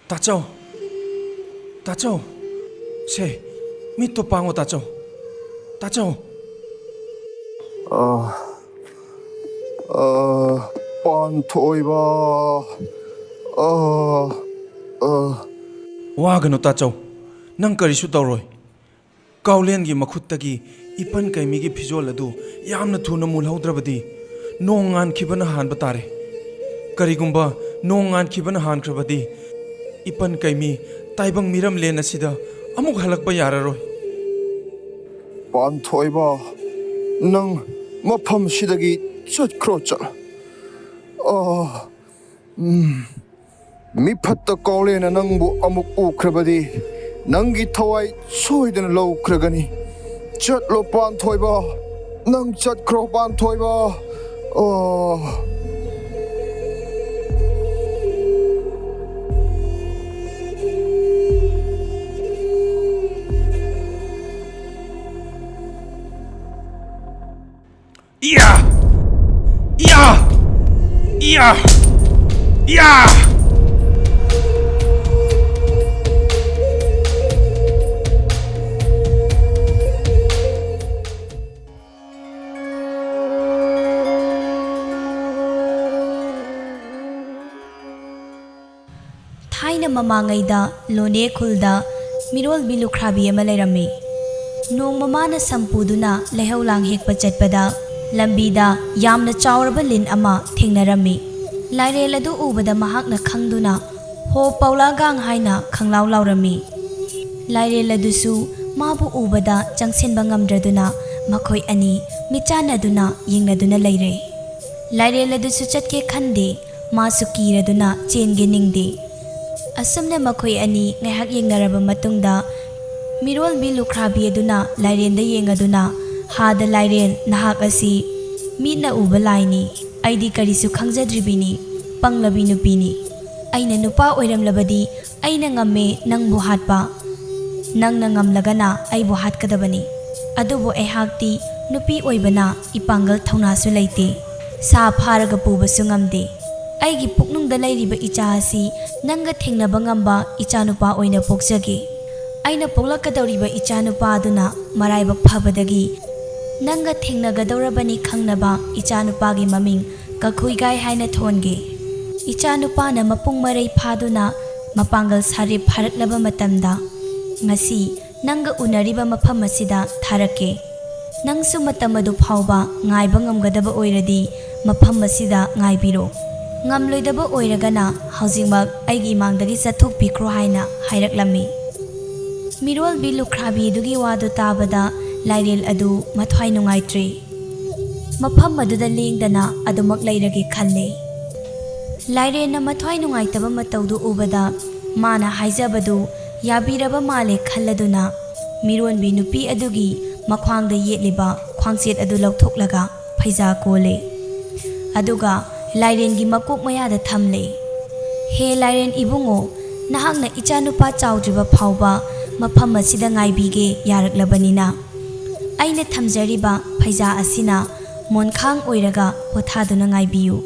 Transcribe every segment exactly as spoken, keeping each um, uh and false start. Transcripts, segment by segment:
ꯇꯥꯆꯧ! ꯇꯥꯆꯧ! ꯁꯦ, ꯃꯤꯠꯇꯣ ꯄꯥꯡꯉꯣ, ꯇꯥꯆꯧ! ꯇꯥꯆꯧ! ꯑ, ꯑ, ꯄꯥꯟꯊꯣꯏꯕ꯫ ꯑ, ꯑ꯫ ꯋꯥꯒꯅꯨ, ꯇꯥꯆꯧ꯫ ꯅꯪ ꯀꯔꯤꯁꯨ ꯇꯧꯔꯣꯏ꯫ ꯀꯥꯎꯂꯦꯟꯒꯤ ꯃꯈꯨꯠꯇꯒꯤ ꯏꯄꯟ ꯀꯩꯃꯤꯒꯤ ꯐꯤꯖꯣꯜ ꯑꯗꯨ ꯌꯥꯝꯅ ꯊꯨꯅ ꯃꯨꯜꯍꯧꯗ꯭ꯔꯕꯗꯤ, ꯅꯣꯡ ꯉꯥꯟꯈꯤꯕꯅ ꯍꯥꯟꯕ ꯇꯥꯔꯦ꯫ ꯀꯔꯤꯒꯨꯝꯕ ꯅꯣꯡ ꯉꯥꯟꯈꯤꯕꯅ ꯍꯥꯟꯈ꯭ꯔꯕꯗꯤ, ꯏꯄꯟ ꯀꯩꯃꯤ ꯇꯥꯏꯕꯪ ꯃꯤꯔꯝꯂꯦꯟ ꯑꯁꯤꯗ ꯑꯃꯨꯛ ꯍꯜꯂꯛꯄ ꯌꯥꯔꯔꯣꯏ꯫ ꯄꯥꯟꯊꯣꯏꯕ, ꯅꯪ ꯃꯐꯝꯁꯤꯗꯒꯤ ꯆꯠꯈ꯭ꯔꯣ, ꯆꯠꯂꯣ꯫ ꯑ, ꯎꯝ꯫ ꯃꯤꯐꯠꯇ ꯀꯥꯎꯂꯦꯟꯅ ꯅꯪꯕꯨ ꯑꯃꯨꯛ ꯎꯈ꯭ꯔꯕꯗꯤ, ꯅꯪꯒꯤ ꯊꯋꯥꯏ ꯁꯣꯏꯗꯅ ꯂꯧꯈ꯭ꯔꯒꯅꯤ꯫ ꯆꯠꯂꯣ, ꯄꯥꯟꯊꯣꯏꯕ꯫ ꯅꯪ ꯆꯠꯈ꯭ꯔꯣ, ꯄꯥꯟꯊꯣꯏꯕ꯫ ꯑꯣ꯫ ꯏꯌꯥ! ꯏꯌꯥ! ꯏꯌꯥ! ꯏꯌꯥ! ꯊꯥꯏꯅ ꯃꯃꯥꯡꯉꯩꯗ ꯂꯣꯅꯦ ꯈꯨꯜꯗ ꯃꯤꯔꯣꯜꯕꯤ ꯂꯨꯈ꯭ꯔꯥꯕꯤ ꯑꯃ ꯂꯩꯔꯝꯃꯤ꯫ ꯅꯣꯡꯃ ꯃꯥꯅ ꯁꯝ ꯄꯨꯗꯨꯅ ꯂꯩꯍꯧ ꯂꯥꯡ ꯍꯦꯛꯄ ꯆꯠꯄꯗ, ꯂꯝꯕꯤꯗ ꯌꯥꯝꯅ ꯆꯥꯎꯔꯕ ꯂꯤꯟ ꯑꯃ ꯊꯦꯡꯅꯔꯝꯃꯤ꯫ ꯂꯥꯏꯔꯦꯜ ꯑꯗꯨ ꯎꯕꯗ ꯃꯍꯥꯛꯅ ꯈꯪꯗꯨꯅ, "ꯍꯣ ꯄꯧꯂꯥꯒꯥꯡ" ꯍꯥꯏꯅ ꯈꯪꯂꯥꯎ ꯂꯥꯎꯔꯝꯃꯤ꯫ ꯂꯥꯏꯔꯦꯜ ꯑꯗꯨꯁꯨ ꯃꯥꯕꯨ ꯎꯕꯗ ꯆꯪꯁꯤꯟꯕ ꯉꯝꯗ꯭ꯔꯗꯨꯅ, ꯃꯈꯣꯏ ꯑꯅꯤ ꯃꯤꯠꯆꯥꯟꯅꯗꯨꯅ ꯌꯦꯡꯅꯗꯨꯅ ꯂꯩꯔꯦ꯫ ꯂꯥꯏꯔꯦꯜ ꯑꯗꯨꯁꯨ ꯆꯠꯀꯦ ꯈꯟꯗꯦ, ꯃꯥꯁꯨ ꯀꯤꯔꯗꯨꯅ ꯆꯦꯟꯒꯦ ꯅꯤꯡꯗꯦ꯫ ꯑꯁꯨꯝꯅ ꯃꯈꯣꯏ ꯑꯅꯤ ꯉꯥꯏꯍꯥꯛ ꯌꯦꯡꯅꯔꯕ ꯃꯇꯨꯡꯗ, ꯃꯤꯔꯣꯜꯕꯤ ꯂꯨꯈ꯭ꯔꯥꯕꯤ ꯑꯗꯨꯅ ꯂꯥꯏꯔꯦꯟꯗ ꯌꯦꯡꯉꯗꯨꯅ, "ꯍꯥꯗ ꯂꯥꯏꯔꯦꯟ, ꯅꯍꯥꯛ ꯑꯁꯤ ꯃꯤꯠꯅ ꯎꯕ ꯂꯥꯏꯅꯤ꯫ ꯑꯩꯗꯤ ꯀꯔꯤꯁꯨ ꯈꯪꯖꯗ꯭ꯔꯤꯕꯤꯅꯤ, ꯄꯪꯂꯕꯤ ꯅꯨꯄꯤꯅꯤ꯫ ꯑꯩꯅ ꯅꯨꯄꯥ ꯑꯣꯏꯔꯝꯂꯕꯗꯤ ꯑꯩꯅ ꯉꯝꯃꯦ ꯅꯪꯕꯨ ꯍꯥꯠꯄ꯫ ꯅꯪꯅ ꯉꯝꯂꯒꯅ ꯑꯩꯕꯨ ꯍꯥꯠꯀꯗꯕꯅꯤ꯫ ꯑꯗꯨꯕꯨ ꯑꯩꯍꯥꯛꯇꯤ ꯅꯨꯄꯤ ꯑꯣꯏꯕꯅ ꯏꯄꯥꯡꯒꯜ ꯊꯧꯅꯥꯁꯨ ꯂꯩꯇꯦ꯫ ꯁꯥ ꯐꯥꯔꯒ ꯄꯨꯕꯁꯨ ꯉꯝꯗꯦ꯫ ꯑꯩꯒꯤ ꯄꯨꯛꯅꯨꯡꯗ ꯂꯩꯔꯤꯕ ꯏꯆꯥ ꯑꯁꯤ ꯅꯪꯒ ꯊꯦꯡꯅꯕ ꯉꯝꯕ ꯏꯆꯥꯅꯨꯄꯥ ꯑꯣꯏꯅ ꯄꯣꯛꯆꯒꯦ꯫ ꯑꯩꯅ ꯄꯣꯛꯂꯛꯀꯗꯧꯔꯤꯕ ꯏꯆꯥꯅꯨꯄꯥ ꯑꯗꯨꯅ ꯃꯔꯥꯏꯕꯛ ꯐꯕꯗꯒꯤ ꯅꯪꯒ ꯊꯦꯡꯅꯒꯗꯧꯔꯕꯅꯤ ꯈꯪꯅꯕ ꯏꯆꯥꯅꯨꯄꯥꯒꯤ ꯃꯃꯤꯡ ꯀꯈꯨꯏꯒꯥꯏ ꯍꯥꯏꯅ ꯊꯣꯟꯒꯦ꯫ ꯏꯆꯥꯅꯨꯄꯥꯅ ꯃꯄꯨꯡ ꯃꯔꯩ ꯐꯥꯗꯨꯅ ꯃꯄꯥꯡꯒꯜ ꯁꯥꯔꯦꯞ ꯐꯥꯔꯛꯂꯕ ꯃꯇꯝꯗ, ꯉꯁꯤ ꯅꯪꯒ ꯎꯅꯔꯤꯕ ꯃꯐꯝ ꯑꯁꯤꯗ ꯊꯥꯔꯛꯀꯦ꯫ ꯅꯪꯁꯨ ꯃꯇꯝ ꯑꯗꯨ ꯐꯥꯎꯕ ꯉꯥꯏꯕ ꯉꯝꯒꯗꯕ ꯑꯣꯏꯔꯗꯤ ꯃꯐꯝ ꯑꯁꯤꯗ ꯉꯥꯏꯕꯤꯔꯣ꯫ ꯉꯝꯂꯣꯏꯗꯕ ꯑꯣꯏꯔꯒꯅ ꯍꯧꯖꯤꯛꯃꯛ ꯑꯩꯒꯤ ꯏꯃꯥꯡꯗꯒꯤ ꯆꯠꯊꯣꯛꯄꯤꯈ꯭ꯔꯣ ꯍꯥꯏꯅ ꯍꯥꯏꯔꯛꯂꯝꯃꯤ꯫ ꯃꯤꯔꯣꯜꯕꯤ ꯂꯨꯈ꯭ꯔꯥꯕꯤꯗꯨꯒꯤ ꯋꯥꯗꯨ ꯇꯥꯕꯗ ꯂꯥꯏꯔꯦꯜ ꯑꯗꯨ ꯃꯊ꯭ꯋꯥꯏ ꯅꯨꯡꯉꯥꯏꯇ꯭ꯔꯦ꯫ ꯃꯐꯝ ꯑꯗꯨꯗ ꯂꯦꯡꯗꯅ ꯑꯗꯨꯃꯛ ꯂꯩꯔꯒꯦ ꯈꯜꯂꯦ꯫ ꯂꯥꯏꯔꯦꯟꯅ ꯃꯊ꯭ꯋꯥꯏ ꯅꯨꯡꯉꯥꯏꯇꯕ ꯃꯇꯧꯗꯨ ꯎꯕꯗ ꯃꯥꯅ ꯍꯥꯏꯖꯕꯗꯨ ꯌꯥꯕꯤꯔꯕ ꯃꯥꯜꯂꯦ ꯈꯜꯂꯗꯨꯅ ꯃꯤꯔꯣꯟꯕꯤ ꯅꯨꯄꯤ ꯑꯗꯨꯒꯤ ꯃꯈ꯭ꯋꯥꯡꯗ ꯌꯦꯠꯂꯤꯕ ꯈ꯭ꯋꯥꯡꯆꯦꯠ ꯑꯗꯨ ꯂꯧꯊꯣꯛꯂꯒ ꯐꯩꯖꯥ ꯀꯣꯜꯂꯦ꯫ ꯑꯗꯨꯒ ꯂꯥꯏꯔꯦꯟꯒꯤ ꯃꯀꯣꯛ ꯃꯌꯥꯗ ꯊꯝꯂꯦ꯫ "ꯍꯦ ꯂꯥꯏꯔꯦꯟ ꯏꯕꯨꯡꯉꯣ, ꯅꯍꯥꯛꯅ ꯏꯆꯥꯅꯨꯄꯥ ꯆꯥꯎꯗ꯭ꯔꯤꯕ ꯐꯥꯎꯕ ꯃꯐꯝ ꯑꯁꯤꯗ ꯉꯥꯏꯕꯤꯒꯦ ꯌꯥꯔꯛꯂꯕꯅꯤꯅ, ꯑꯩꯅ ꯊꯝꯖꯔꯤꯕ ꯐꯩꯖꯥ ꯑꯁꯤꯅ ꯃꯣꯟꯈꯥꯡ ꯑꯣꯏꯔꯒ ꯄꯣꯊꯥꯗꯨꯅ ꯉꯥꯏꯕꯤꯌꯨ꯫"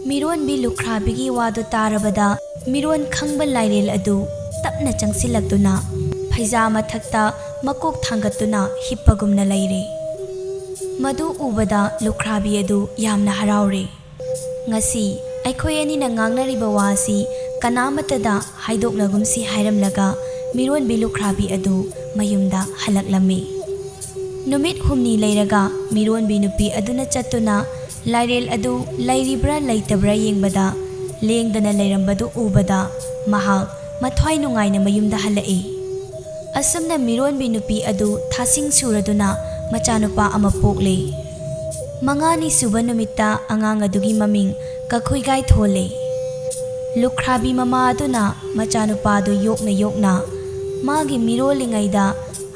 ꯃꯤꯔꯣꯟꯕꯤ ꯂꯨꯈ꯭ꯔꯥꯕꯤꯒꯤ ꯋꯥꯗꯨ ꯇꯥꯔꯕꯗ ꯃꯤꯔꯣꯟ ꯈꯪꯕ ꯂꯥꯏꯔꯦꯜ ꯑꯗꯨ ꯇꯞꯅ ꯆꯪꯁꯤꯜꯂꯛꯇꯨꯅ ꯐꯩꯖꯥ ꯃꯊꯛꯇ ꯃꯀꯣꯛ ꯊꯥꯡꯒꯠꯇꯨꯅ ꯍꯤꯞꯄꯒꯨꯝꯅ ꯂꯩꯔꯦ꯫ ꯃꯗꯨ ꯎꯕꯗ ꯂꯨꯈ꯭ꯔꯥꯕꯤ ꯑꯗꯨ ꯌꯥꯝꯅ ꯍꯔꯥꯎꯔꯦ꯫ "ꯉꯁꯤ ꯑꯩꯈꯣꯏ ꯑꯅꯤꯅ ꯉꯥꯡꯅꯔꯤꯕ ꯋꯥ ꯑꯁꯤ ꯀꯅꯥꯃꯠꯇꯗ ꯍꯥꯏꯗꯣꯛꯂꯒꯨꯝꯁꯤ" ꯍꯥꯏꯔꯝꯂꯒ ꯃꯤꯔꯣꯟꯕꯤ ꯂꯨꯈ꯭ꯔꯥꯕꯤ ꯑꯗꯨ ꯃꯌꯨꯝꯗ ꯍꯜꯂꯛꯂꯝꯃꯤ꯫ ꯅꯨꯃꯤꯠ ꯍꯨꯝꯅꯤ ꯂꯩꯔꯒ ꯃꯤꯔꯣꯟꯕꯤ ꯅꯨꯄꯤ ꯑꯗꯨꯅ ꯆꯠꯇꯨꯅ ꯂꯥꯏꯔꯦꯜ ꯑꯗꯨ ꯂꯩꯔꯤꯕ꯭ꯔꯥ ꯂꯩꯇꯕ꯭ꯔꯥ ꯌꯦꯡꯕꯗ ꯂꯦꯡꯗꯅ ꯂꯩꯔꯝꯕꯗꯨ ꯎꯕꯗ ꯃꯍꯥꯛ ꯃꯊ꯭ꯋꯥꯏ ꯅꯨꯡꯉꯥꯏꯅ ꯃꯌꯨꯝꯗ ꯍꯜꯂꯛꯏ꯫ ꯑꯁꯨꯝꯅ ꯃꯤꯔꯣꯟꯕꯤ ꯅꯨꯄꯤ ꯑꯗꯨ ꯊꯥꯁꯤꯡ ꯁꯨꯔꯗꯨꯅ ꯃꯆꯥꯅꯨꯄꯥ ꯑꯃ ꯄꯣꯛꯂꯦ꯫ ꯃꯉꯥꯅꯤ ꯁꯨꯕ ꯅꯨꯃꯤꯠꯇ ꯑꯉꯥꯡ ꯑꯗꯨꯒꯤ ꯃꯃꯤꯡ ꯀꯈꯨꯏꯒꯥꯏ ꯊꯣꯜꯂꯦ꯫ ꯂꯨꯈ꯭ꯔꯥꯕꯤ ꯃꯃꯥ ꯑꯗꯨꯅ ꯃꯆꯥꯅꯨꯄꯥ ꯑꯗꯨ ꯌꯣꯛꯅ ꯌꯣꯛꯅ ꯃꯥꯒꯤ ꯃꯤꯔꯣꯜꯂꯤꯉꯩꯗ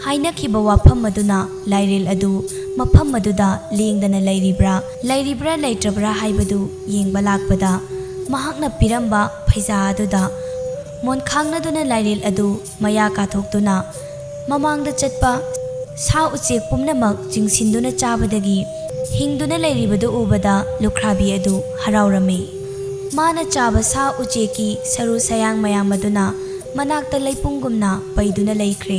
ꯍꯥꯏꯅꯈꯤꯕ ꯋꯥꯐꯝ ꯑꯗꯨꯅ ꯂꯥꯏꯔꯦꯜ ꯑꯗꯨ ꯃꯐꯝ ꯑꯗꯨꯗ ꯂꯦꯡꯗꯅ ꯂꯩꯔꯤꯕ꯭ꯔꯥ, ꯂꯩꯔꯤꯕ꯭ꯔꯥ ꯂꯩꯇ꯭ꯔꯕ꯭ꯔꯥ ꯍꯥꯏꯕꯗꯨ ꯌꯦꯡꯕ ꯂꯥꯛꯄꯗ ꯃꯍꯥꯛꯅ ꯄꯤꯔꯝꯕ ꯐꯩꯖꯥ ꯑꯗꯨꯗ ꯃꯣꯟꯈꯥꯡꯅꯗꯨꯅ ꯂꯥꯏꯔꯦꯜ ꯑꯗꯨ ꯃꯌꯥ ꯀꯥꯊꯣꯛꯇꯨꯅ ꯃꯃꯥꯡꯗ ꯆꯠꯄ ꯁꯥ ꯎꯆꯦꯛ ꯄꯨꯝꯅꯃꯛ ꯆꯤꯡꯁꯤꯟꯗꯨꯅ ꯆꯥꯕꯗꯒꯤ ꯍꯤꯡꯗꯨꯅ ꯂꯩꯔꯤꯕꯗꯨ ꯎꯕꯗ ꯂꯨꯈ꯭ꯔꯥꯕꯤ ꯑꯗꯨ ꯍꯔꯥꯎꯔꯝꯃꯤ꯫ ꯃꯥꯅ ꯆꯥꯕ ꯁꯥ ꯎꯆꯦꯛꯀꯤ ꯁꯔꯨ ꯁꯌꯥꯡ ꯃꯌꯥꯝ ꯑꯗꯨꯅ ꯃꯅꯥꯛꯇ ꯂꯩꯄꯨꯡꯒꯨꯝꯅ ꯄꯩꯗꯨꯅ ꯂꯩꯈ꯭ꯔꯦ꯫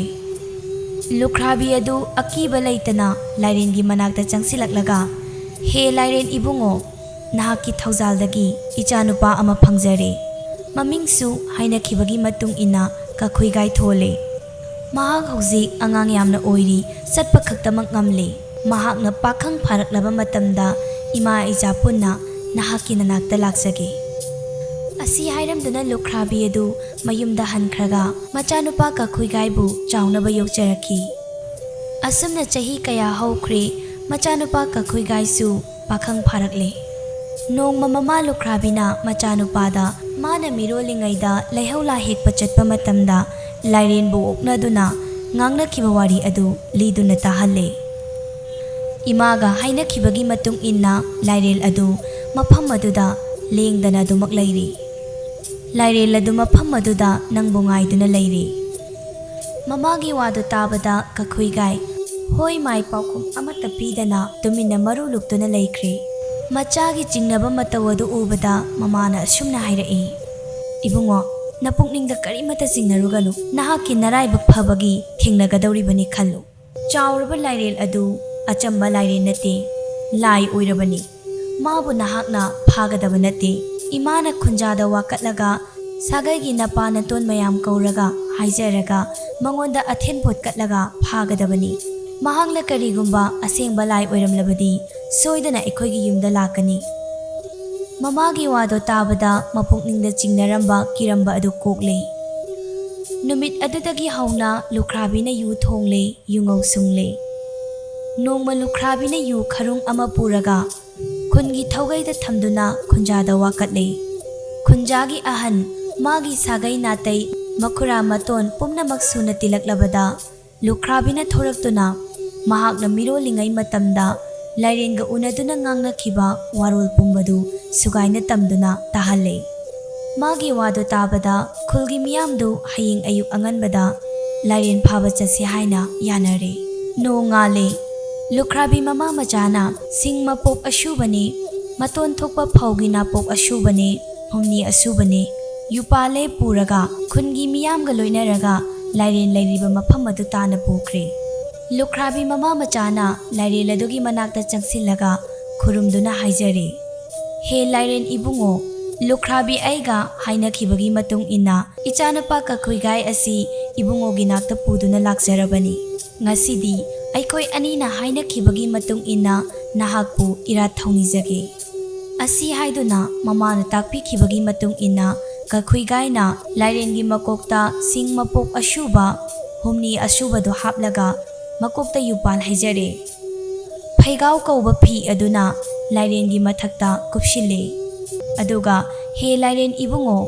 ꯂꯨꯈ꯭ꯔꯥꯕꯤ ꯑꯗꯨ ꯑꯀꯤꯕ ꯂꯩꯇꯅ ꯂꯥꯏꯔꯦꯟꯒꯤ ꯃꯅꯥꯛꯇ ꯆꯪꯁꯤꯜꯂꯛꯂꯒ, "ꯍꯦ ꯂꯥꯏꯔꯦꯟ ꯏꯕꯨꯡꯉꯣ, ꯅꯍꯥꯛꯀꯤ ꯊꯧꯖꯥꯜꯗꯒꯤ ꯏꯆꯥꯅꯨꯄꯥ ꯑꯃ ꯐꯪꯖꯔꯦ꯫ ꯃꯃꯤꯡꯁꯨ ꯍꯥꯏꯅꯈꯤꯕꯒꯤ ꯃꯇꯨꯡ ꯏꯟꯅ ꯀꯈꯨꯏꯒꯥꯏ ꯊꯣꯜꯂꯦ꯫ ꯃꯍꯥꯛ ꯍꯧꯖꯤꯛ ꯑꯉꯥꯡ ꯌꯥꯝꯅ ꯑꯣꯏꯔꯤ, ꯆꯠꯄ ꯈꯛꯇꯃꯛ ꯉꯝꯂꯦ꯫ ꯃꯍꯥꯛꯅ ꯄꯥꯈꯪ ꯐꯥꯔꯛꯂꯕ ꯃꯇꯝꯗ ꯏꯃꯥ ꯏꯆꯥ ꯄꯨꯟꯅ ꯅꯍꯥꯛꯀꯤ ꯅꯅꯥꯛꯇ ꯂꯥꯛꯆꯒꯦ"꯫ ꯑꯁꯤ ꯍꯥꯏꯔꯝꯗꯨꯅ ꯂꯨꯈ꯭ꯔꯥꯕꯤ ꯑꯗꯨ ꯃꯌꯨꯝꯗ ꯍꯟꯈ꯭ꯔꯒ ꯃꯆꯥꯅꯨꯄꯥ ꯀꯈꯨꯏꯒꯥꯏꯕꯨ ꯆꯥꯎꯅꯕ ꯌꯣꯛꯆꯔꯛꯈꯤ꯫ ꯑꯁꯨꯝꯅ ꯆꯍꯤ ꯀꯌꯥ ꯍꯧꯈ꯭ꯔꯦ꯫ ꯃꯆꯥꯅꯨꯄꯥ ꯀꯈꯨꯏꯒꯥꯏꯁꯨ ꯄꯥꯈꯪ ꯐꯥꯔꯛꯂꯦ꯫ ꯅꯣꯡꯃ ꯃꯃꯥ ꯂꯨꯈ꯭ꯔꯥꯕꯤꯅ ꯃꯆꯥꯅꯨꯄꯥꯗ ꯃꯥꯅ ꯃꯤꯔꯣꯜꯂꯤꯉꯩꯗ ꯂꯩꯍꯧꯂꯥ ꯍꯦꯛꯄ ꯆꯠꯄ ꯃꯇꯝꯗ ꯂꯥꯏꯔꯦꯟꯕꯨ ꯑꯣꯛꯅꯗꯨꯅ ꯉꯥꯡꯅꯈꯤꯕ ꯋꯥꯔꯤ ꯑꯗꯨ ꯂꯤꯗꯨꯅ ꯇꯥꯍꯜꯂꯦ꯫ ꯏꯃꯥꯒ ꯍꯥꯏꯅꯈꯤꯕꯒꯤ ꯃꯇꯨꯡ ꯏꯟꯅ ꯂꯥꯏꯔꯦꯜ ꯑꯗꯨ ꯃꯐꯝ ꯑꯗꯨꯗ ꯂꯦꯡꯗꯅ ꯑꯗꯨꯃꯛ ꯂꯩꯔꯤ꯫ ꯂꯥꯏꯔꯦꯜ ꯑꯗꯨ ꯃꯐꯝ ꯑꯗꯨꯗ ꯅꯪꯕꯨ ꯉꯥꯏꯗꯨꯅ ꯂꯩꯔꯤ꯫ ꯃꯃꯥꯒꯤ ꯋꯥꯗꯨ ꯇꯥꯕꯗ ꯀꯈꯨꯏꯒꯥꯏ ꯍꯣꯏ ꯃꯥꯏ ꯄꯥꯎꯈꯨꯝ ꯑꯃꯠꯇ ꯄꯤꯗꯅ ꯇꯨꯃꯤꯟꯅ ꯃꯔꯨ ꯂꯨꯛꯇꯨꯅ ꯂꯩꯈ꯭ꯔꯦ꯫ ꯃꯆꯥꯒꯤ ꯆꯤꯡꯅꯕ ꯃꯇꯧ ꯑꯗꯨ ꯎꯕꯗ ꯃꯃꯥꯅ ꯑꯁꯨꯝꯅ ꯍꯥꯏꯔꯛꯏ, "ꯏꯕꯨꯡꯉꯣ, ꯅꯄꯨꯛꯅꯤꯡꯗ ꯀꯔꯤꯃꯠꯇ ꯆꯤꯡꯅꯔꯨꯒꯅꯨ꯫ ꯅꯍꯥꯛꯀꯤ ꯅꯔꯥꯏꯕꯛ ꯐꯕꯒꯤ ꯊꯦꯡꯅꯒꯗꯧꯔꯤꯕꯅꯤ ꯈꯜꯂꯨ꯫ ꯆꯥꯎꯔꯕ ꯂꯥꯏꯔꯦꯜ ꯑꯗꯨ ꯑꯆꯝꯕ ꯂꯥꯏꯔꯦꯜ ꯅꯠꯇꯦ, ꯂꯥꯏ ꯑꯣꯏꯔꯕꯅꯤ꯫ ꯃꯥꯕꯨ ꯅꯍꯥꯛꯅ ꯐꯥꯒꯗꯕ ꯅꯠꯇꯦ"꯫ ꯏꯃꯥꯅ ꯈꯨꯟꯖꯥꯗ ꯋꯥꯀꯠꯂꯒ ꯁꯥꯒꯩꯒꯤ ꯅꯄꯥ ꯅꯇꯣꯟ ꯃꯌꯥꯝ ꯀꯧꯔꯒ ꯍꯥꯏꯖꯔꯒ ꯃꯉꯣꯟꯗ ꯑꯊꯦꯟ ꯄꯣꯠ ꯀꯠꯂꯒ ꯐꯥꯒꯗꯕꯅꯤ꯫ ꯃꯍꯥꯛꯅ ꯀꯔꯤꯒꯨꯝꯕ ꯑꯁꯦꯡꯕ ꯂꯥꯏ ꯑꯣꯏꯔꯝꯂꯕꯗꯤ ꯁꯣꯏꯗꯅ ꯑꯩꯈꯣꯏꯒꯤ ꯌꯨꯝꯗ ꯂꯥꯛꯀꯅꯤ꯫ ꯃꯃꯥꯒꯤ ꯋꯥꯗꯣ ꯇꯥꯕꯗ ꯃꯄꯨꯛꯅꯤꯡꯗ ꯆꯤꯡꯅꯔꯝꯕ ꯀꯤꯔꯝꯕ ꯑꯗꯨ ꯀꯣꯛꯂꯦ꯫ ꯅꯨꯃꯤꯠ ꯑꯗꯨꯗꯒꯤ ꯍꯧꯅ ꯂꯨꯈ꯭ꯔꯥꯕꯤꯅ ꯌꯨ ꯊꯣꯡꯂꯦ, ꯌꯨꯉꯧ ꯁꯨꯡꯂꯦ꯫ ꯅꯣꯡꯃ ꯂꯨꯈ꯭ꯔꯥꯕꯤꯅ ꯌꯨ ꯈꯔꯨꯡ ꯑꯃ ꯄꯨꯔꯒ ꯈꯨꯟꯒꯤ ꯊꯧꯒꯩꯗ ꯊꯝꯗꯨꯅ ꯈꯨꯟꯖꯥꯗ ꯋꯥꯀꯠꯂꯦ꯫ ꯈꯨꯟꯖꯥꯒꯤ ꯑꯍꯟ, ꯃꯥꯒꯤ ꯁꯥꯒꯩ ꯅꯥꯇꯩ, ꯃꯈꯨꯔꯥ ꯃꯇꯣꯟ ꯄꯨꯝꯅꯃꯛ ꯁꯨꯅ ꯇꯤꯜꯂꯛꯂꯕꯗ ꯂꯨꯈ꯭ꯔꯥꯕꯤꯅ ꯊꯣꯔꯛꯇꯨꯅ ꯃꯍꯥꯛꯅ ꯃꯤꯔꯣꯜꯂꯤꯉꯩ ꯃꯇꯝꯗ ꯂꯥꯏꯔꯦꯟꯒ ꯎꯅꯗꯨꯅ ꯉꯥꯡꯅꯈꯤꯕ ꯋꯥꯔꯣꯜ ꯄꯨꯝꯕꯗꯨ ꯁꯨꯒꯥꯏꯅ ꯇꯝꯗꯨꯅ ꯇꯥꯍꯜꯂꯦ꯫ ꯃꯥꯒꯤ ꯋꯥꯗꯨ ꯇꯥꯕꯗ ꯈꯨꯜꯒꯤ ꯃꯤꯌꯥꯝꯗꯨ ꯍꯌꯦꯡ ꯑꯌꯨꯛ ꯑꯉꯟꯕꯗ ꯂꯥꯏꯔꯦꯟ ꯐꯥꯕ ꯆꯠꯁꯤ ꯍꯥꯏꯅ ꯌꯥꯅꯔꯦ꯫ ꯅꯣꯡ ꯉꯥꯜꯂꯦ꯫ ꯂꯨꯈ꯭ꯔꯥꯕꯤ ꯃꯃꯥ ꯃꯆꯥꯅ ꯁꯤꯡ ꯃꯄꯣꯞ ꯑꯁꯨꯕꯅꯤ, ꯃꯇꯣꯟ ꯊꯣꯛꯄ ꯐꯧꯒꯤ ꯅꯥꯄꯣꯛ ꯑꯁꯨꯕꯅꯦ, ꯍꯨꯝꯅꯤ ꯑꯁꯨꯕꯅꯦ, ꯌꯨꯄꯥꯜ ꯂꯦꯞ ꯄꯨꯔꯒ ꯈꯨꯟꯒꯤ ꯃꯤꯌꯥꯝꯒ ꯂꯣꯏꯅꯔꯒ ꯂꯥꯏꯔꯦꯟ ꯂꯩꯔꯤꯕ ꯃꯐꯝ ꯑꯗꯨ ꯇꯥꯟꯅ ꯄꯨꯈ꯭ꯔꯦ꯫ ꯂꯨꯈ꯭ꯔꯥꯕꯤ ꯃꯃꯥ ꯃꯆꯥꯅ ꯂꯥꯏꯔꯦꯟ ꯑꯗꯨꯒꯤ ꯃꯅꯥꯛꯇ ꯆꯪꯁꯤꯜꯂꯒ ꯈꯨꯔꯨꯝꯗꯨꯅ ꯍꯥꯏꯖꯔꯦ, "ꯍꯦ ꯂꯥꯏꯔꯦꯟ ꯏꯕꯨꯡꯉꯣ, ꯂꯨꯈ꯭ꯔꯥꯕꯤ ꯑꯩꯒ ꯍꯥꯏꯅꯈꯤꯕꯒꯤ ꯃꯇꯨꯡ ꯏꯟꯅ ꯏꯆꯥꯅꯨꯄꯥ ꯀꯈꯨꯏꯒꯥꯏ ꯑꯁꯤ ꯏꯕꯨꯡꯉꯣꯒꯤ ꯅꯥꯛꯇ ꯄꯨꯗꯨꯅ ꯂꯥꯛꯆꯔꯕꯅꯤ꯫ ꯉꯁꯤꯗꯤ ꯑꯩꯈꯣꯏ ꯑꯅꯤꯅ ꯍꯥꯏꯅꯈꯤꯕꯒꯤ ꯃꯇꯨꯡ ꯏꯟꯅ ꯅꯍꯥꯛꯄꯨ ꯏꯔꯥꯠ ꯊꯧꯅꯤꯖꯒꯦ"꯫ ꯑꯁꯤ ꯍꯥꯏꯗꯨꯅ ꯃꯃꯥꯅ ꯇꯥꯛꯄꯤꯈꯤꯕꯒꯤ ꯃꯇꯨꯡ ꯏꯟꯅ ꯀꯈꯨꯏꯒꯥꯏꯅ ꯂꯥꯏꯔꯦꯟꯒꯤ ꯃꯀꯣꯛꯇ ꯁꯤꯡ ꯃꯄꯣꯛ ꯑꯁꯨꯕ ꯍꯨꯝꯅꯤ ꯑꯁꯨꯕꯗꯨ ꯍꯥꯞꯂꯒ ꯃꯀꯣꯛꯇ ꯌꯨꯄꯥꯜ ꯍꯩꯖꯔꯦ꯫ ꯐꯩꯒꯥꯎ ꯀꯧꯕ ꯐꯤ ꯑꯗꯨꯅ ꯂꯥꯏꯔꯦꯟꯒꯤ ꯃꯊꯛꯇ ꯀꯨꯞꯁꯤꯜꯂꯦ꯫ ꯑꯗꯨꯒ, "ꯍꯦ ꯂꯥꯏꯔꯦꯟ ꯏꯕꯨꯡꯉꯣ,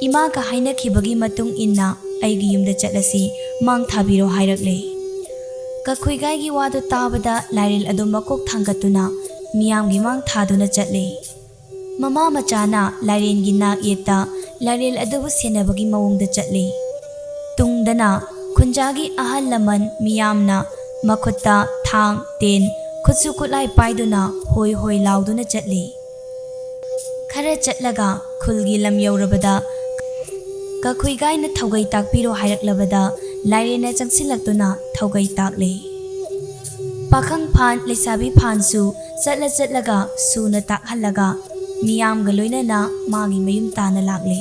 ꯏꯃꯥꯒ ꯍꯥꯏꯅꯈꯤꯕꯒꯤ ꯃꯇꯨꯡ ꯏꯟꯅ ꯑꯩꯒꯤ ꯌꯨꯝꯗ ꯆꯠꯂꯁꯤ, ꯃꯥꯡ ꯊꯥꯕꯤꯔꯣ" ꯍꯥꯏꯔꯛꯂꯦ꯫ ꯀꯈꯨꯏꯒꯥꯏꯒꯤ ꯋꯥꯗꯨ ꯇꯥꯕꯗ ꯂꯥꯏꯔꯦꯟ ꯑꯗꯨ ꯃꯀꯣꯛ ꯊꯥꯡꯒꯠꯇꯨꯅ ꯃꯤꯌꯥꯝꯒꯤ ꯃꯥꯡ ꯊꯥꯗꯨꯅ ꯆꯠꯂꯦ꯫ ꯃꯃꯥ ꯃꯆꯥꯅ ꯂꯥꯏꯔꯦꯟꯒꯤ ꯅꯥꯛ ꯌꯦꯠꯇ ꯂꯥꯏꯔꯦꯟ ꯑꯗꯨꯕꯨ ꯁꯦꯟꯅꯕꯒꯤ ꯃꯑꯣꯡꯗ ꯆꯠꯂꯤ꯫ ꯇꯨꯡꯗꯅ ꯈꯨꯟꯖꯥꯒꯤ ꯑꯍꯜ ꯂꯃꯟ ꯃꯤꯌꯥꯝꯅ ꯃꯈꯨꯠꯇ ꯊꯥꯡ, ꯇꯦꯟ, ꯈꯨꯠꯁꯨ ꯈꯨꯠꯂꯥꯏ ꯄꯥꯏꯗꯨꯅ ꯍꯣꯏ ꯍꯣꯏ ꯂꯥꯎꯗꯨꯅ ꯆꯠꯂꯤ꯫ ꯈꯔ ꯆꯠꯂꯒ ꯈꯨꯜꯒꯤ ꯂꯝ ꯌꯧꯔꯕꯗ ꯀꯈꯨꯏꯒꯥꯏꯅ ꯊꯧꯒꯩ ꯇꯥꯛꯄꯤꯔꯣ ꯍꯥꯏꯔꯛꯂꯕꯗ ꯂꯥꯏꯔꯦꯟꯅ ꯆꯪꯁꯤꯜꯂꯛꯇꯨꯅ ꯊꯧꯒꯩ ꯇꯥꯛꯂꯦ꯫ ꯄꯥꯈꯪ ꯐꯥꯟ, ꯂꯩꯁꯥꯕꯤ ꯐꯥꯟꯁꯨ ꯆꯠꯂ ꯆꯠꯂꯒ ꯁꯨꯅ ꯇꯥꯛꯍꯜꯂꯒ ꯃꯤꯌꯥꯝꯒ ꯂꯣꯏꯅꯅ ꯃꯥꯒꯤ ꯃꯌꯨꯝ ꯇꯥꯅ ꯂꯥꯛꯂꯦ꯫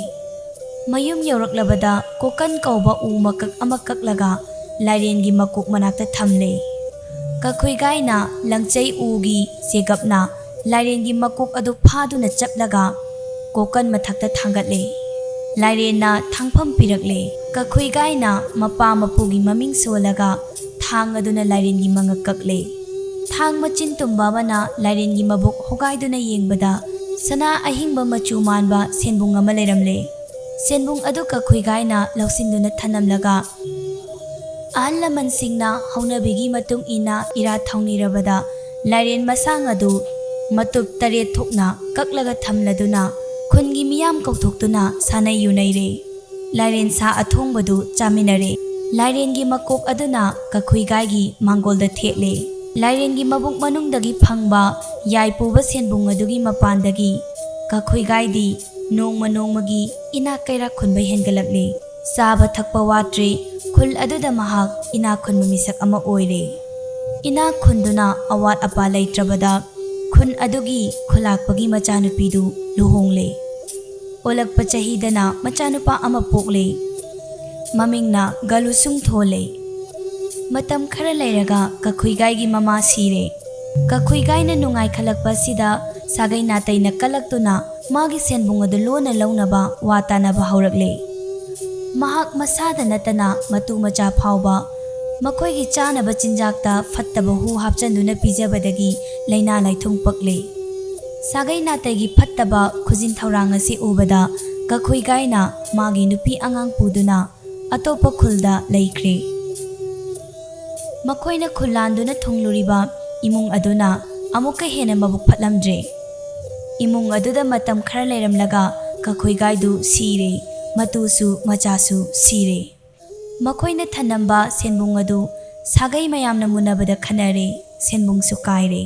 ꯃꯌꯨꯝ ꯌꯧꯔꯛꯂꯕꯗ ꯀꯣꯀꯟ ꯀꯧꯕ ꯎ ꯃꯀꯛ ꯑꯃ ꯀꯛꯂꯒ ꯂꯥꯏꯔꯦꯟꯒꯤ ꯃꯀꯣꯛ ꯃꯅꯥꯛꯇ ꯊꯝꯂꯦ꯫ ꯀꯈꯨꯏꯒꯥꯏꯅ ꯂꯪꯆꯩ ꯎꯒꯤ ꯆꯦꯒꯞꯅ ꯂꯥꯏꯔꯦꯟꯒꯤ ꯃꯀꯣꯛ ꯑꯗꯨ ꯐꯥꯗꯨꯅ ꯆꯞꯂꯒ ꯀꯣꯀꯟ ꯃꯊꯛꯇ ꯊꯥꯡꯒꯠꯂꯦ꯫ ꯂꯥꯏꯔꯦꯟꯅ ꯊꯥꯡꯐꯝ ꯄꯤꯔꯛꯂꯦ꯫ ꯀꯈꯨꯏꯒꯥꯏꯅ ꯃꯄꯥ ꯃꯄꯨꯒꯤ ꯃꯃꯤꯡ ꯁꯣꯜꯂꯒ ꯊꯥꯡ ꯑꯗꯨꯅ ꯂꯥꯏꯔꯦꯟꯒꯤ ꯃꯉꯛ ꯀꯛꯂꯦ꯫ ꯊꯥꯡ ꯃꯆꯤꯟ ꯇꯨꯝꯕ ꯑꯃꯅ ꯂꯥꯏꯔꯦꯟꯒꯤ ꯃꯕꯨꯛ ꯍꯣꯒꯥꯏꯗꯨꯅ ꯌꯦꯡꯕꯗ ꯁꯅꯥ ꯑꯍꯤꯡꯕ ꯃꯆꯨ ꯃꯥꯟꯕ ꯁꯦꯟꯕꯨꯡ ꯑꯃ ꯂꯩꯔꯝꯂꯦ꯫ ꯁꯦꯟꯕꯨꯡ ꯑꯗꯨ ꯀꯈꯨꯏꯒꯥꯏꯅ ꯂꯧꯁꯤꯟꯗꯨꯅ ꯊꯅꯝꯂꯒ ꯑꯍꯜ ꯂꯃꯟꯁꯤꯡꯅ ꯍꯧꯅꯕꯤꯒꯤ ꯃꯇꯨꯡ ꯏꯟꯅ ꯏꯔꯥꯠ ꯊꯧꯅꯤꯔꯕꯗ ꯂꯥꯏꯔꯦꯟ ꯃꯁꯥꯡ ꯑꯗꯨ ꯃꯇꯨꯞ ꯇꯔꯦꯠ ꯊꯣꯛꯅ ꯀꯛꯂꯒ ꯊꯝꯂꯗꯨꯅ ꯈꯨꯟꯒꯤ ꯃꯤꯌꯥꯝ ꯀꯧꯊꯣꯛꯇꯨꯅ ꯁꯥꯟꯅꯩ ꯌꯨꯅꯩꯔꯦ꯫ ꯂꯥꯏꯔꯦꯟ ꯁꯥ ꯑꯊꯣꯡꯕꯗꯨ ꯆꯥꯃꯤꯟꯅꯔꯦ꯫ ꯂꯥꯏꯔꯦꯟꯒꯤ ꯃꯀꯣꯛ ꯑꯗꯨꯅ ꯀꯈꯨꯏꯒꯥꯏꯒꯤ ꯃꯥꯡꯒꯣꯜꯗ ꯊꯦꯠꯂꯦ꯫ ꯂꯥꯏꯔꯦꯟꯒꯤ ꯃꯕꯨꯛ ꯃꯅꯨꯡꯗꯒꯤ ꯐꯪꯕ ꯌꯥꯏꯄꯨꯕ ꯁꯦꯟꯕꯨꯡ ꯑꯗꯨꯒꯤ ꯃꯄꯥꯟꯗꯒꯤ ꯀꯈꯨꯏꯒꯥꯏꯗꯤ ꯅꯣꯡꯃ ꯅꯣꯡꯃꯒꯤ ꯏꯅꯥꯛ ꯀꯩꯔꯥꯛ ꯈꯨꯟꯕ ꯍꯦꯟꯒꯠꯂꯛꯂꯦ꯫ ꯆꯥꯕ ꯊꯛꯄ ꯋꯥꯠꯇ꯭ꯔꯦ꯫ ꯈꯨꯜ ꯑꯗꯨꯗ ꯃꯍꯥꯛ ꯏꯅꯥꯛ ꯈꯨꯟꯕ ꯃꯤꯁꯛ ꯑꯃ ꯑꯣꯏꯔꯦ꯫ ꯏꯅꯥꯛ ꯈꯨꯟꯗꯨꯅ ꯑꯋꯥꯠ ꯑꯄꯥ ꯂꯩꯇ꯭ꯔꯕꯗ ꯈꯨꯟ ꯑꯗꯨꯒꯤ ꯈꯨꯂꯥꯛꯄꯒꯤ ꯃꯆꯥꯅꯨꯄꯤꯗꯨ ꯂꯨꯍꯣꯡꯂꯦ꯫ ꯑꯣꯜꯂꯛꯄ ꯆꯍꯤꯗꯅ ꯃꯆꯥꯅꯨꯄꯥ ꯑꯃ ꯄꯣꯛꯂꯦ꯫ ꯃꯃꯤꯡꯅ ꯒꯂꯨꯁꯨꯡ ꯊꯣꯜꯂꯦ꯫ ꯃꯇꯝ ꯈꯔ ꯂꯩꯔꯒ ꯀꯈꯨꯏꯒꯥꯏꯒꯤ ꯃꯃꯥ ꯁꯤꯔꯦ꯫ ꯀꯈꯨꯏꯒꯥꯏꯅ ꯅꯨꯡꯉꯥꯏꯈꯠꯂꯛꯄ ꯑꯁꯤꯗ ꯁꯥꯒꯩ ꯅꯥꯇꯩꯅ ꯀꯜꯂꯛꯇꯨꯅ ꯃꯥꯒꯤ ꯁꯦꯟꯕꯨꯡ ꯑꯗꯨ ꯂꯣꯟꯅ ꯂꯧꯅꯕ ꯋꯥ ꯇꯥꯅꯕ ꯍꯧꯔꯛꯂꯦ꯫ ꯃꯍꯥꯛ ꯃꯁꯥꯗ ꯅꯠꯇꯅ ꯃꯇꯨ ꯃꯆꯥ ꯐꯥꯎꯕ ꯃꯈꯣꯏꯒꯤ ꯆꯥꯅꯕ ꯆꯤꯟꯖꯥꯛꯇ ꯐꯠꯇꯕ ꯍꯨ ꯍꯥꯞꯆꯤꯟꯗꯨꯅ ꯄꯤꯖꯕꯗꯒꯤ ꯂꯥꯏꯅꯥ ꯂꯥꯏꯊꯨꯡ ꯄꯛꯂꯦ꯫ ꯁꯥꯒꯩ ꯅꯥꯇꯩꯒꯤ ꯐꯠꯇꯕ ꯈꯨꯖꯤꯟ ꯊꯧꯔꯥꯡ ꯑꯁꯤ ꯎꯕꯗ ꯀꯈꯨꯏꯒꯥꯏꯅ ꯃꯥꯒꯤ ꯅꯨꯄꯤ ꯑꯉꯥꯡ ꯄꯨꯗꯨꯅ ꯑꯇꯣꯞꯄ ꯈꯨꯜꯗ ꯂꯩꯈ꯭ꯔꯦ꯫ ꯃꯈꯣꯏꯅ ꯈꯨꯜꯂꯥꯟꯗꯨꯅ ꯊꯨꯡꯂꯨꯔꯤꯕ ꯏꯃꯨꯡ ꯑꯗꯨꯅ ꯑꯃꯨꯛꯀ ꯍꯦꯟꯅ ꯃꯕꯨꯛ ꯐꯠꯂꯝꯗ꯭ꯔꯦ꯫ ꯏꯃꯨꯡ ꯑꯗꯨꯗ ꯃꯇꯝ ꯈꯔ ꯂꯩꯔꯝꯂꯒ ꯀꯈꯨꯏꯒꯥꯏꯗꯨ ꯁꯤꯔꯦ꯫ ꯃꯇꯨꯁꯨ ꯃꯆꯥꯁꯨ ꯁꯤꯔꯦ꯫ ꯃꯈꯣꯏꯅ ꯊꯅꯝꯕ ꯁꯦꯟꯕꯨꯡ ꯑꯗꯨ ꯁꯥꯒꯩ ꯃꯌꯥꯝꯅ ꯃꯨꯟꯅꯕꯗ ꯈꯟꯅꯔꯦ꯫ ꯁꯦꯟꯕꯨꯡꯁꯨ ꯀꯥꯏꯔꯦ꯫